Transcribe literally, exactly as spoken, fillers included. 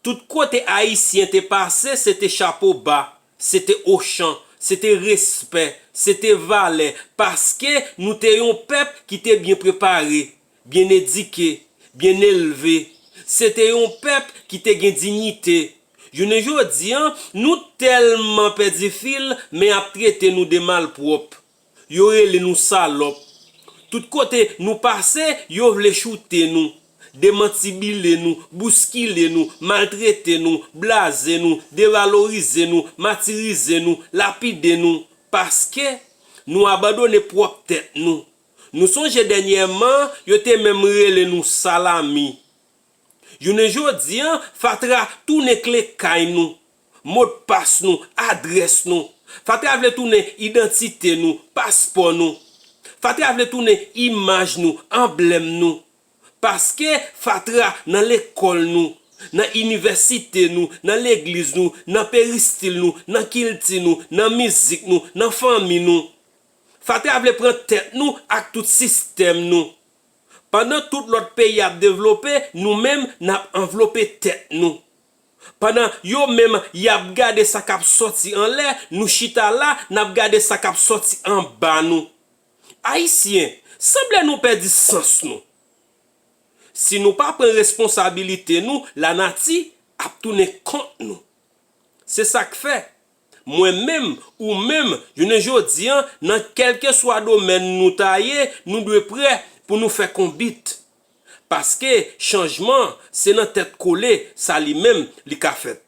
Tout kote Ayisyen te pase, se te chapo ba, se te ochan, se te respè, se te valè, paske nou te yon pèp ki te byen prepare, byen edike, byen elve. Se te yon pèp ki te gen diyite. Jounen jodi a, nou tèlman pèdi fil, men ap trete nou de malpwòp. Yo rele nou salòp. Tout kote nou pase, yo vle choute nou, demantibile nou, bouskile nou, maltrete nou, blaze nou, devalorize nou, matirize nou, lapide nou, paske nou abandone pwòp tèt nou. Nou sonje dènyèman, yo te menm rele nou salami. Jounen jodi a, fatra tounen kle kay nou, modpas nou, adrès nou. Fatra vle tounen idantite nou, paspò nou. Fatra vle tounen imaj nou, anblèm nou. Paske fatra nan lekòl nou, nan inivèsite nou, nan legliz nou, nan peristil nou, nan kilti nou, nan mizik nou, nan fanmi nou. Fatra vle pran tèt nou ak tout sistèm nou. Pandan tout lòt peyi ap devlope, nou menm n ap anvlope tèt nou. Pandan yo menm y ap gade sa k ap sòti anlè, nou chita la, n ap gade sa k ap sòti anba nou. Ayisyen, sanble nou pèdi sans nou. Si nou pa pran responsabilite nou, lanati ap tounen kont nou. Se sa k fè, mwen menm, ou menm, jounen jodi a, nan kèlkeswa domèn nou ta ye, nou dwe prè pou nou fè konbit. Paske chanjman, se nan tèt kole sa li menm li ka fèt.